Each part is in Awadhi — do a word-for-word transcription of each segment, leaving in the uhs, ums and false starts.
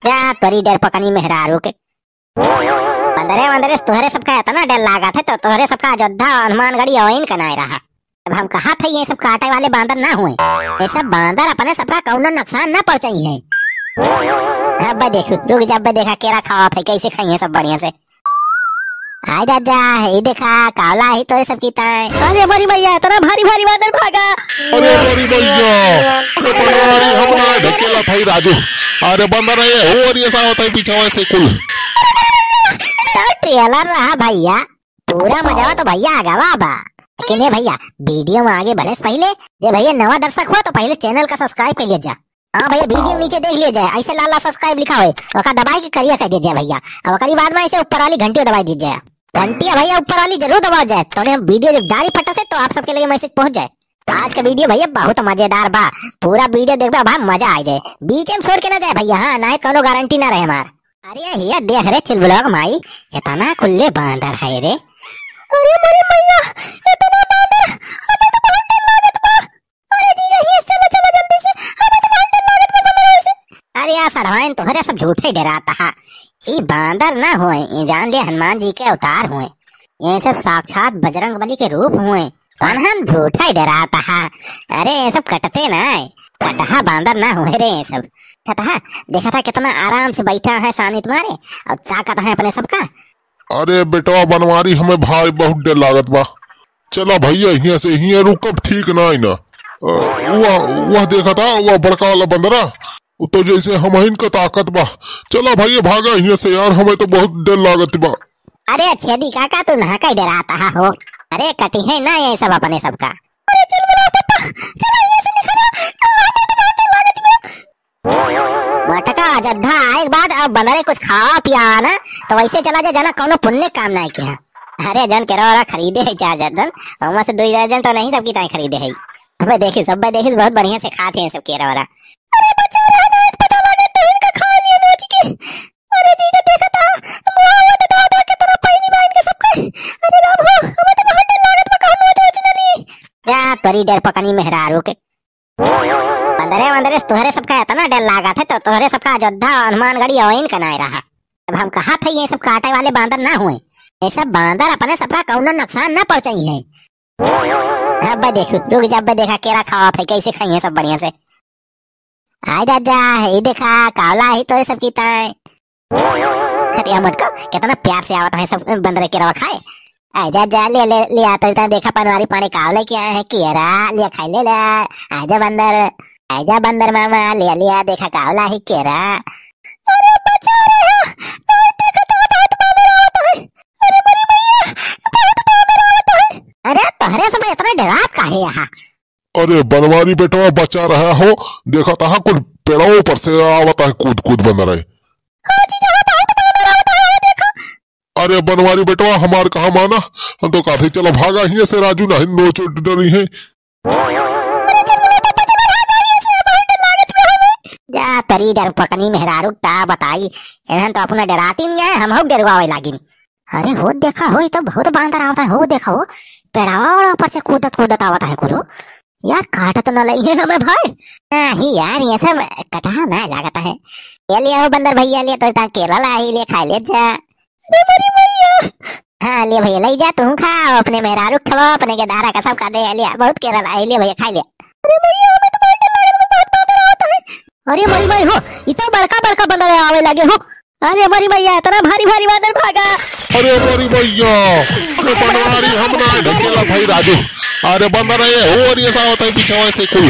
का तोरी डर पकनी मेहरारू के। बंदरे, बंदरे, तोहरे सबका इतना डर लागत है, तो तोहरे सबका अयोध्या, हनुमानगढ़ी, अवैन का नाय रहा। अब हम कहा थे, ये सब काटे वाले बांदर ना हुए, ये सब बांदर अपने सबका कौनो नुकसान ना पहुंचाई है। अब देखो, रुक जा, अब देखा केरा खावा थे, कैसे खाई है सब बढ़िया से। आय दादा, ई देखा, कावला ही तोरे सब की ताय। अरे मोरी मैया, इतना भारी भारी बांदर भागा। अरे मोरी मैया, ये बंदर है, हमरा ढकेला भाई राजू। अरे बंदर है, हो और ये सा होता है पीछे से कुल। तो trailer रहा भैया, पूरा मजावा तो भैया आगा बा। लेकिन ये भैया, video में आगे बढ़े से पहले, जे भैया नवा दर्शक हो तो पहले channel का subscribe कर लिया जा। हाँ भैया, video नीचे देख लिया जाए, ऐसे लाल लाल subscribe लिखा हुए, ओका दबाई के करिया कर दिया जाए भैया। अब ओकरी बाद में ऐसे ऊपर वाली घंटी दबाई दी जाए। घंटी है भैया ऊपर वाली जरूर दबाओ जाए, तो हम video जब डाली फटा से तो आप सबके लगे message पहुंच जाए। आज का video भैया बहुत मजेदार बा, पूरा video देखबे भाई मजा आ जाए, बीच में छोड़ के ना जाए भैया। हाँ, ना ही कोनो guarantee ना रहे हमार। अरे ये देख रे चुलबुलवा के माई, इतना कुल्ले बांदर है रे। अरे मोरी मैया, इतना बांदर, हमें तो बहुत डर लागत बा। अरे जीजा, हियां से चलो, चलो जल्दी से, हमें तो बहुत डर लागत बा तुम्हारे से। अरे यार सढ़वाइन, तोहरे सब झूठे डराता हा। ई बांदर ना हुए, ई जान ले हनुमान जी के अवतार हुए। ये सब साक्षात बजरंग बली के रूप हुए। कौन हम झूठा ही डराता हा। अरे ये सब कटते ना है, कटहा बांदर ना हुए रे ये सब। कटहा, देखा था कितना आराम से बैठा है सानी तुम्हारे, और ताकत है अपने सबका। अरे बेटवा बनवारी, हमें भाई बहुत डर लागत बा। चला भैया, हियां से हियां रुकब ठीक ना है ना। अ, वह, वह देखा था, वह बड़का वाला बंदरा, वो तो जैसे हमहिन का ताकत बा। चला भैया भागा हियां से यार, हमें तो बहुत डर लागत बा। अरे छेदी काका, तू ना कई डराता हो। अरे कटी है ना ये सब अपने सबका। अरे चुलबुला पापा, चला हियां से निकला, हमें तो बहुत डर लागत बा। मोटका अजद्धा आए के बाद अब बंदरे कुछ खावा पिया ना, तो वैसे चला जा, जना कौनो पुण्य काम ना किया। अरे जन केरा ओरा खरीदे है चार दर्जन, ओमा से दो दर्जन तो नहीं सबकी ताई खरीदे है। अबे देखी, सब देखी, बहुत बढ़िया से खाते हैं सब केरा ओरा। अरे बच्चा रहा ना, पता लगे तो इनका खा लिए नोच के। अरे दीदी देखा था, मुहावा तो दादा के तरह पैनी बाइन के सबका। अरे राम हो, हमें तो बहुत डर लागत बा, कहूँ नोच वोच ना ली। जा तोरी डर पकनी मेहरारू के। बंदरे, बंदरे, तोहरे सबका इतना डर लागत है, तो तोहरे सबका अयोध्या, हनुमानगढ़ी, अवैन का नाय रहा। अब हम कहा थे, ये सब काटे वाले बांदर ना हुए, ये सब बांदर अपने सबका कौनो नुकसान ना पहुंचाई है। अब देखो, रुक जा, अब देखा, केरा खावा थे, कैसे खाई है सब बढ़िया से। आय दादा, ई देखा, कावला ही तोरे सबकी ताय। अरे मोटका, कितना प्यार से आवत है सब बंदर केरवा खाए। आय दादा, ले, ले, ले आ, तो इतना देखा, पनवारी पानी कावले क्या है, केरा, ले खाई ले, ले। आजा बंदर, आजा बंदर मामा, ले, ले आ, देखा, कावला ही केरा। अरे बचा रहे हो, नहीं देखा तो बहुत बंदर आवत है। अरे बड़ी मैया, बहुत बंदर आवत है। अरे तोहरे सब इतना डरात काहे यहाँ? अरे बनवारी बेटवा बचा रहा हो, देखा तहा कुल पेड़वा ऊपर से आवत है कूद कूद बंदर है। हाँ जीजा, हाँ, बहुत बंदर आवत है, देखो। अरे बनवारी बेटवा हमार कहा माना, हम तो कहते चलो भागा हियां से राजू, नहीं नोच डरी है। अरे चल बोला पापा, चलो भागा हियां से, बहुत डर लागत बा हमें। जा तरी डर पकनी मेहरारू का बताई, एहन तो अपना डराती नहीं है, हम हो डरवावे लागिन। अरे हो देखा हो, ई तो बहुत बांदर आवत है, हो देखा हो, पेड़ावा ओड़ा ऊपर से कूदत कूदत आवत है कुलो। यार काटत तो न लइहे हमें भाई। नहीं यार, ये सब कटहा ना लागत है। ये लिया हो बंदर भैया, लिया तो इतना केला लाई, लिया खा ले जा। अरे बड़ी भैया। हाँ लिया भैया, ले जा, तू खा, अपने मेहरारू खवा, अपने के दारा का सब खा दे, लिया बहुत केला लाई, लिया भैया खा लिया। अरे भैया, हमें तो बहुत डर लग रहा है, बहुत बांदर आवत है। अरे भाई भाई हो, इतना बड़का बड़का बंदर आवे लगे हो। अरे मोरी मैया, इतना भारी भारी बांदर भागा। अरे मोरी मैया, ये बनवारी हम ना ढकेला भाई राजू। अरे बंदर ये हो और ये सा होता है पीछे से कुल।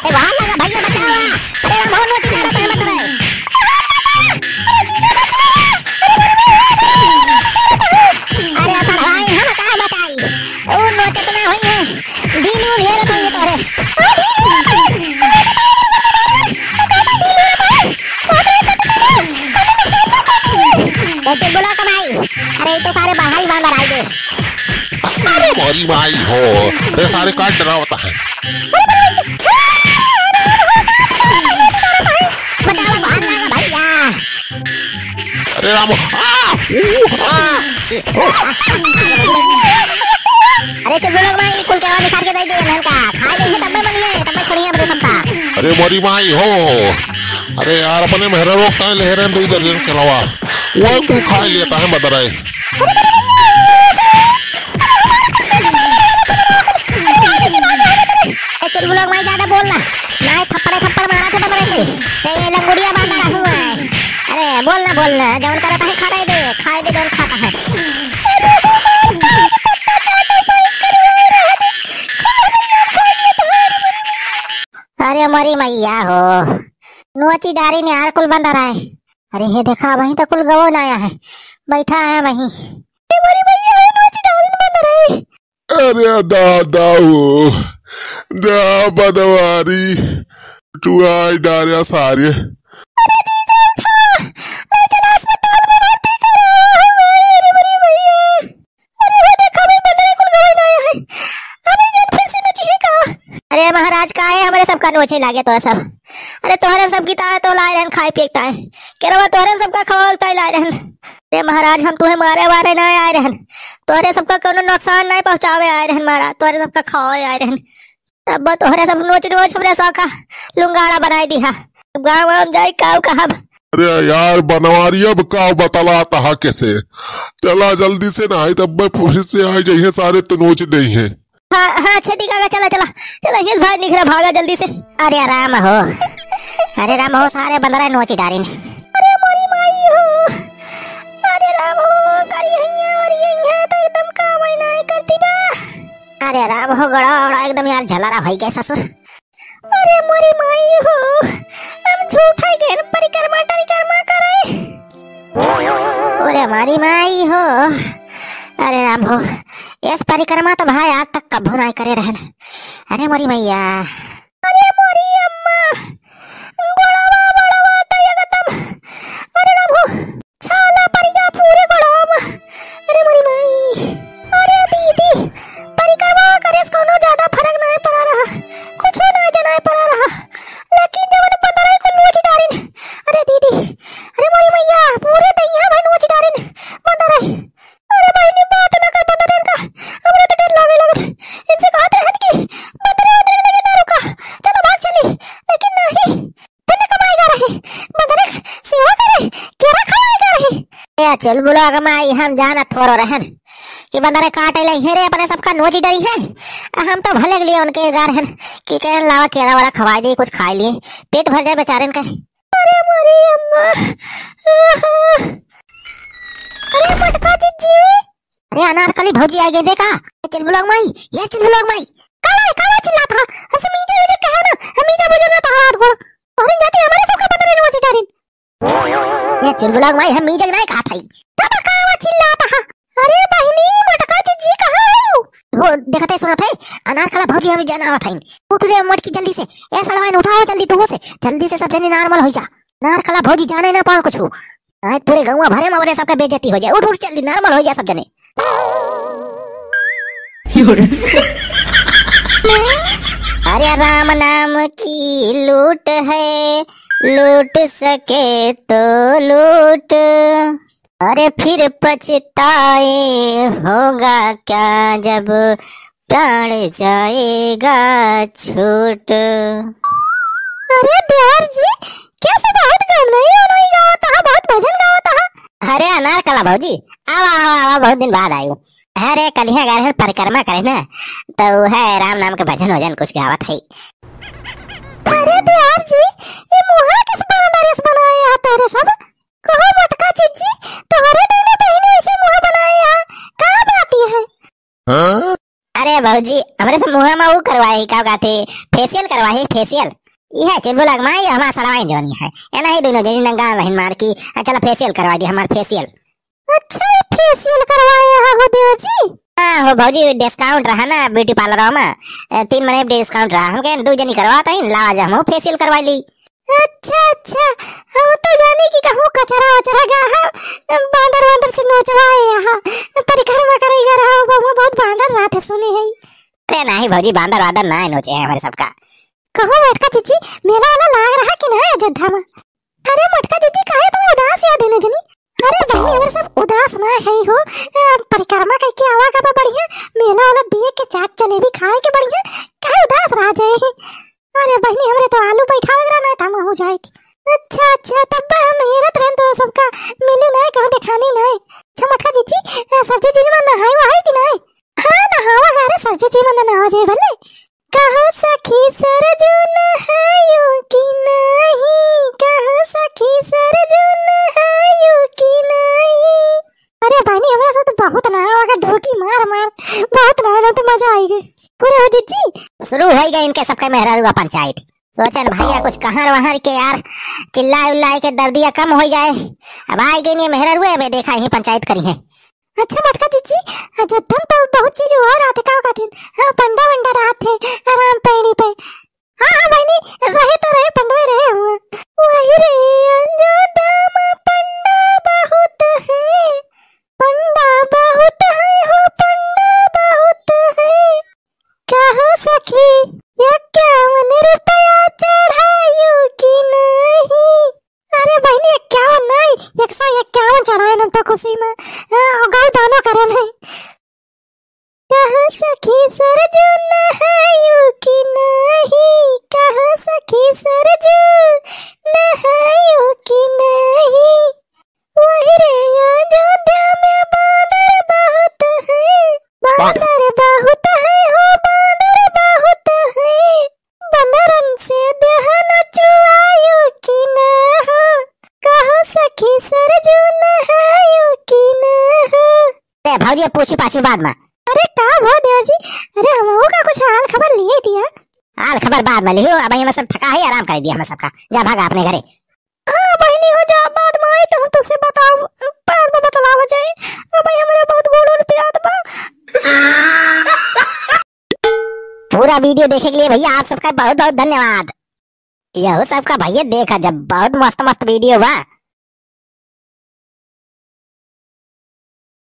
ए, भाग लगा भैया, बचावा। अरे राम हो, नोची डाला तो मत रहे। अरे सड़वाई, हम का बचाई? ऊ नोचत ना होई है। ढीलू हेरत होई है तोरे। ए चुलबुला कमाई। अरे ई तो सारे बाहरी बांदर आई दे। अरे मोरी माई हो। अरे सारे काट डरावता है। बचावा, भाग लागा भैया। अरे राम, आ, ऊ, आ। अरे चुलबुला कमाई, कुल केरवा निकाल के दे दे इनहन का। खा ले तब मंगिया अरे मोरी माई हो, अरे यार, अपने मेहरारू के ताईं लेहे रहेन दुइ दर्जन केलवा, वही कुल खाइ लेत है बंदरइ। ए चुलबुलवा के माई, ज्यादा बोल ना, नाहीं थप्पड़े थप्पड़ मारत है बंदरइ के। ए, ए लंगुड़िया बांदर हुआ है। अरे बोल ना, बोल ना, जौन करत है खाइ दे, खाइ दे जौन खात है। अरे मोरी मइया हो, नोची डारिन यार कुल बंदर है। अरे हे देखा, वहीं तो कुल गवो ना आया है, बैठा है वहीं। अरे मोरी मइया हो, नोची डारिन बंदर है। अरे दादा हो, जा बनवारी, टुआई डारे सारे। अरे जीजा उठा, ले चला अस्पताल में भर्ती करा। अरे मोरी मइया। अरे वो देखा, भाई बंदर कुल गवई ना आया है। अबे जन फिर से नोची है का? अरे महाराज, काहे हमरे सबका नोचे लागे तो सब? अरे तोहरे सब की ताईं तो लाए रहन खाए पिए ताईं। केरवा तोहरे सबका खवाल ताईं लाए रहन। अरे महाराज, हम तुहे मारे वारे ना आए रहन। तोहरे सबका कौनो नुकसान नहीं पहुँचावे आए रहन महाराज। तोहरे सबका खवाए आए रहन। अब तोहरे सब नोच नोच हमरे सौका लुंगाड़ा बनाई दिहा। अब गाँव गाँव जाई काऊ कहब। अरे यार बनवारी, अब का बतलात हा कैसे? चला जल्दी से, नाहीं तब मैं पुलिस से आ जाइए सारे तो नोच नहीं है। हाँ, हाँ, छेदी काका, चला, चला, चला, ये भाई निकरा, भागा जल्दी से। अरे राम हो, अरे राम हो, सारे बंदरा नोची डारिन। अरे मोरी माई हो, अरे राम हो, करी हैया, अरे हैया तो एकदम का महीना है करती बा। अरे राम हो, गड़ा, गड़ा एकदम यार झलरा भई गए ससुर। अरे मोरी माई हो, हम झूठा गए परिक्रमा टरिक्रमा करे। अरे मोरी माई हो, अरे राम हो, एस परिक्रमा तो भाई आज तक कभू नाहीं करे रहन। अरे मोरी मइया, अरे मोरी अम्मा, गोड़वा, गोड़वा तो एकदम, अरे राम हो, छाला परि गा पूरे गोड़वा में। अरे मोरी माई, अरे दीदी, परिक्रमा करे से कौनो ज्यादा फरक नाहीं पड़ा रहा, कुछो नाहीं जनाए पड़ा रहा, लेकिन जवन बंदरई को नोच डारिन, अरे दीदी, अरे मोरी मइया, पूरे दहिया में नोच डारिन बंदरई। अरे बहिनी, बात ना कर बंदरन का, हमरा तो डर लागे लगत। इनसे कहत रहन कि बंदरे, बंदरे के लगे ना रुका, चलो भाग चली, लेकिन नहीं, पुण्य कमाए गा रहे, बंदरे सेवा करे, केरा खवाए गा रहे। ए चुलबुलवा के माई, हम जानत थोरो रहन कि बंदरे काटे लइहे रे, अपने सबका नोची डरिहे। हम तो भले के लिए उनके गा रहन कि कहन लावा केरा वेरा खवाए दी, कुछ खाए लिए, पेट भर जाए बेचारेन के। अरे मोरी अम्मा। अरे मोटका जिज्जी। अरे अनारकली भौजी आ गई देखा। ये चुलबुलवा के माई, ये चुलबुलवा के माई। का बा, का बा चिल्लात हा? हमसे मीजा मीजा कहे ना, हम मीजा बुझे ना तोहरा हाथ गोड़। तोहरे जाति हमारे सबका बंदरे नोची डारिन। ये चुलबुलवा के माई, हम मीजा नाहीं कहत हई। तब का बा चिल्लात हा? अरे बहिनी, मोटका जिज्जी कहाँ है? वो देखत है, सुनत है, अनारकला भौजी हम जाना आवत हईन। उठ रे मोटकी जल्दी से। ए सड़वाइन उठाओ जल्दी तुहो से। जल्दी से सब जने normal हो जा। अनारकला भौजी जाने ना पाओ कुछ। आज पूरे गौवा भरे में अपने सबका बेइज्जती हो जाए। उठ, उठ, जल्दी normal हो जाए सब जने। अरे राम नाम की लूट है, लूट सके तो लूट। अरे फिर पछताए होगा क्या जब प्राण जाएगा छूट। अरे देवर जी, क्या सब बहुत गवनई वनई गावत हा, बहुत भजन गावत हा। अरे अनारकला भौजी, आवा, आवा, आवा, बहुत दिन बाद आयु। अरे कलिया गए हैं परिक्रमा करे ना, तो है राम नाम के भजन वजन कुछ गावत है। अरे देवर जी, ये मुहा किस बांदर से बनाए हा तोहरे सब? कहो मोटका जिज्जी, तोहरे दोनों बहिनी ऐसे मुहा बनाए हा, का बात ये है? हाँ? अरे भौजी, हमरे से मुहा में वो करवाए, का कहते, facial करवाए, facial। ये है चुलबुलवा के माई, ये हमार सड़वाइन जौन है। ये नहीं दोनों जनी नंगा बहिन मार की, "आ, चला facial करवा दी, हमार facial।" अच्छा, ये facial करवाए हा हो देवर जी? हाँ हो भौजी, discount रहा ना beauty parlour में, ए, तीन महीने discount रहा। हम कहेन दो जनी करवात हईन, लावा जा हम facial करवा ली। अच्छा, अच्छा, हम तो जाने कि कहूँ कचरा वचरा गा हा, बांदर वांदर से नोचवाए हा, परिक्रमा करे गा रहा, बहुआ बहुत बांदर रहत है सुने है। अरे नहीं भौजी, बांदर वांदर ना नोचे है हमरे सबका। कहो मोटका जिज्जी, मेला वाला लाग रहा कि ना अयोध्या में? अरे मोटका जिज्जी, काहे तुम उदास या दोनों जनी? अरे बहिनी, हमरे सब उदास ना है हो, अ, परिक्रमा करके आवा का बढ़िया, मेला वाला देख के चाट जलेबी खाए के बढ़िया, काहे उदास रहा जाए? तो बहिनी, हमरे तो आलू बैठावे के रहना था, महू जाइत। अच्छा, अच्छा, तब हम हेरत रहन तो सबका मिलू नाय, कहूँ देखानी नाय। अच्छा, मोटका जीजी, अ, सरजू जी मन नहाई वहाई कि नाय? हाँ, नहावा गा रे, सरजू जी मन नहावा जाए भले। कहो सखी सरजू नहायो कि नहीं, कहो सखी सरजू नहायो कि नहीं। अरे बहिनी, हमरा से तो बहुत नहावा गा, डुबकी मार मार, बहुत नहावा, तो मजा आई गई। पूरा हो जीजी। शुरू हो गई इनके सबके मेहरारू का पंचायत। सोचन भैया कुछ कहर वहर के यार, चिल्लाए उल्लाए के दर्दिया कम हो जाए। अब आए गई नहीं मेहरारू, अबे देखा यही पंचायत करी है। अच्छा मोटका जीजी, अजोध्या में तो बहुत चीज हुआ रहत है, का कहत है? हाँ, पंडा वंडा रहत है, आराम पैड़ी पे। हाँ, हाँ बहिनी, रहे तो रहे, पंडवे रहे हुआ। वही रे अजोध्या में पंडा बहुत है, पंडा बहुत है हो, पंडा बहुत है। कहो सखी, इक्यावन रुपया चढ़ायो कि नहीं? अरे बहिनी, इक्यावन नहीं, एक सौ इक्यावन चढ़ाए हम तो खुशी में। हाँ, और गौ दानो करन है। कहो सखी सरजू नहायो कि नहीं, कहो सखी सरजू नहायो कि नहीं? वही रे अयोध्या में बांदर बहुत है, बांदर बहुत है हो, बांदर बहुत है। बंदरन से देह न चुआयो कि ना हो, कहो सखी सरजू नहायो कि ना हो। ए भौजी, अब पूछी पाछी बाद में। अरे का भो देवर जी, अरे हमहू का कुछ हाल खबर लिए दिया। हाल खबर बाद में लियो, अब हम सब थका है, आराम कर दिया हम सबका। जा भागा अपने घरे। हाँ बहिनी हो, जा, बाद में आई तो हम तुझसे बताओ, बाद में बतलावा जाए। अब भाई हमारा बहुत गोड़ उड़ पिरात बा। पूरा वीडियो देखे के लिए भैया आप सबका बहुत बहुत धन्यवाद। यहो सबका भैया देखा जब बहुत मस्त मस्त वीडियो बा।